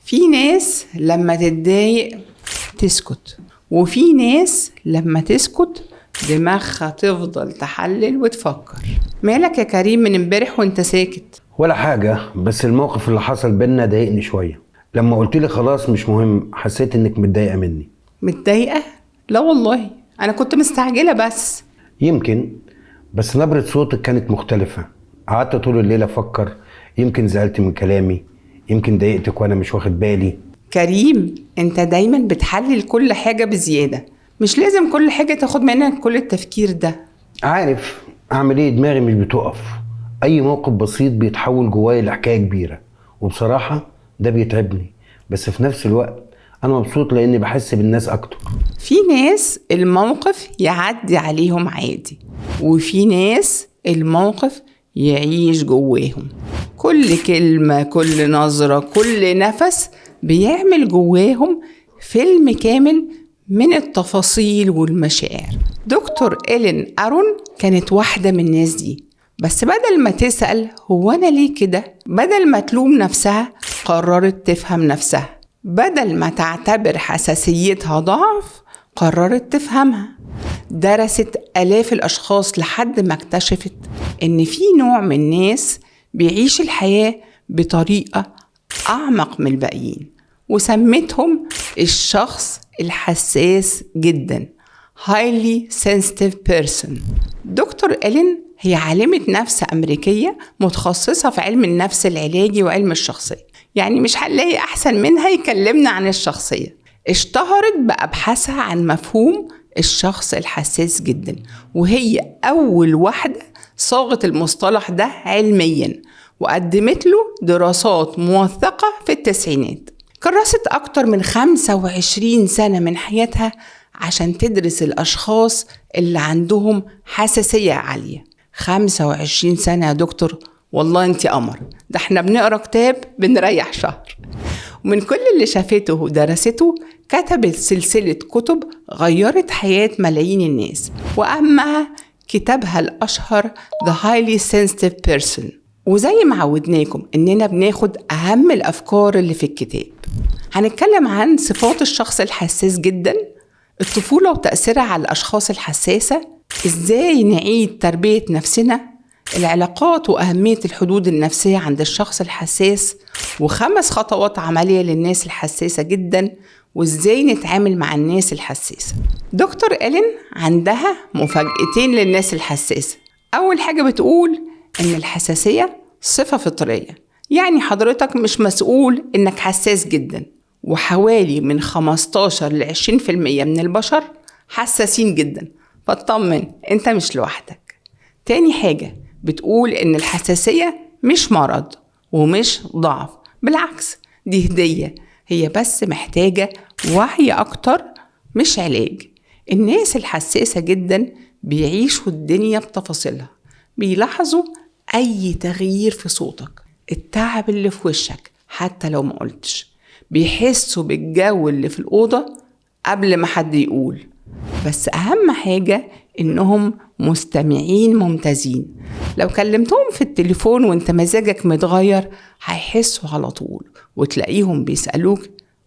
في ناس لما تتضايق تسكت، وفي ناس لما تسكت دماغها تفضل تحلل وتفكر. مالك يا كريم من امبارح وانت ساكت؟ ولا حاجة، بس الموقف اللي حصل بينا ضايقني شوية. لما قلت لي خلاص مش مهم حسيت انك متضايقة مني. متضايقة؟ لا والله، انا كنت مستعجلة بس. يمكن، بس نبرة صوتك كانت مختلفة. قعدت طول الليل افكر، يمكن زعلت من كلامي، يمكن ضايقتك وانا مش واخد بالي. كريم، انت دايما بتحلل كل حاجة بزيادة، مش لازم كل حاجة تاخد منك كل التفكير ده. عارف اعمل ايه، دماغي مش بتقف. اي موقف بسيط بيتحول جوايا لحكاية كبيرة، وبصراحة ده بيتعبني، بس في نفس الوقت انا مبسوط لاني بحس بالناس اكتر. في ناس الموقف يعدي عليهم عادي، وفي ناس الموقف يعيش جواهم. كل كلمة، كل نظرة، كل نفس بيعمل جواهم فيلم كامل من التفاصيل والمشاعر. دكتور إلين أرون كانت واحدة من الناس دي، بس بدل ما تسأل هو أنا ليه كده، بدل ما تلوم نفسها قررت تفهم نفسها، بدل ما تعتبر حساسيتها ضعف قررت تفهمها. درست آلاف الأشخاص لحد ما اكتشفت إن في نوع من الناس بيعيش الحياة بطريقة أعمق من الباقيين، وسمتهم الشخص الحساس جدا، highly sensitive person. دكتور إلين هي عالمة نفس أمريكية متخصصة في علم النفس العلاجي وعلم الشخصية، يعني مش هنلاقي أحسن منها يكلمنا عن الشخصية. اشتهرت بأبحاثها عن مفهوم الشخص الحساس جدا، وهي أول واحدة صاغت المصطلح ده علميا وقدمت له دراسات موثقة في التسعينات. كرست أكتر من 25 سنة من حياتها عشان تدرس الأشخاص اللي عندهم حساسية عالية. 25 سنة يا دكتور، والله انت قمر، ده احنا بنقرأ كتاب بنريح شهر. ومن كل اللي شافته ودرسته كتبت سلسلة كتب غيرت حياة ملايين الناس، وأهمها كتابها الأشهر The Highly Sensitive Person. وزي ما عودناكم إننا بناخد أهم الأفكار اللي في الكتاب. هنتكلم عن صفات الشخص الحساس جدا، الطفولة وتأثيرها على الأشخاص الحساسة، إزاي نعيد تربية نفسنا، العلاقات وأهمية الحدود النفسية عند الشخص الحساس، و5 خطوات عملية للناس الحساسة جدا، وإزاي نتعامل مع الناس الحساسة. دكتور إلين عندها مفاجأتين للناس الحساسة. أول حاجة بتقول إن الحساسية صفة فطرية، يعني حضرتك مش مسؤول إنك حساس جدا، وحوالي من 15 ل 20% من البشر حساسين جدا، فاطمن أنت مش لوحدك. تاني حاجة بتقول إن الحساسية مش مرض ومش ضعف، بالعكس دي هدية، هي بس محتاجة وعي أكتر مش علاج. الناس الحساسة جدا بيعيشوا الدنيا بتفاصيلها، بيلاحظوا أي تغيير في صوتك، التعب اللي في وشك حتى لو ما قلتش، بيحسوا بالجو اللي في الأوضة قبل ما حد يقول. بس أهم حاجة إنهم مستمعين ممتازين، لو كلمتهم في التليفون وانت مزاجك متغير هيحسوا على طول، وتلاقيهم بيسألوك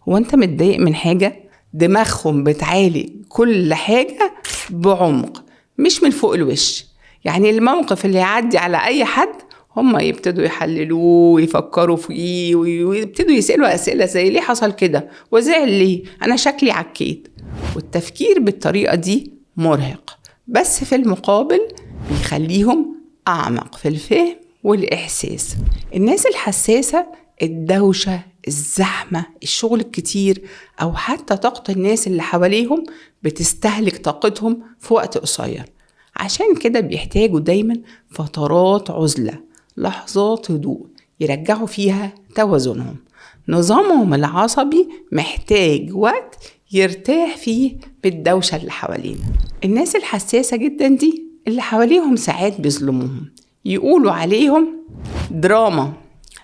هو انت متضايق من حاجة؟ دماغهم بتعالج كل حاجة بعمق مش من فوق الوش، يعني الموقف اللي يعدي على أي حد هم يبتدوا يحللوه ويفكروا فيه ويبتدوا يسألوا أسئلة زي ليه حصل كده، وزعل ليه، أنا شكلي عكيت. والتفكير بالطريقة دي مرهق، بس في المقابل بيخليهم أعمق في الفهم والإحساس. الناس الحساسة الدوشة، الزحمة، الشغل الكتير، أو حتى طاقة الناس اللي حواليهم بتستهلك طاقتهم في وقت قصير، عشان كده بيحتاجوا دايما فترات عزلة، لحظات هدوء يرجعوا فيها توازنهم. نظامهم العصبي محتاج وقت يرتاح فيه بالدوشة اللي حوالينا. الناس الحساسة جدا دي اللي حواليهم ساعات بيظلموهم، يقولوا عليهم دراما،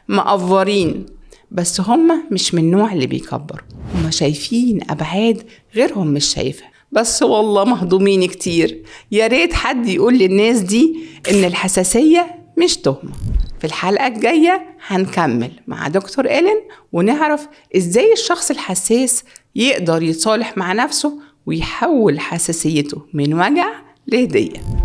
مقفرين، بس هم مش من النوع اللي بيكبر، هم شايفين أبعاد غيرهم مش شايفها، بس والله مهضومين كتير. يا ريت حد يقول للناس دي إن الحساسية مش تهمة. في الحلقة الجاية هنكمل مع دكتور إيلين ونعرف إزاي الشخص الحساس يقدر يتصالح مع نفسه ويحول حساسيته من وجع لهدية.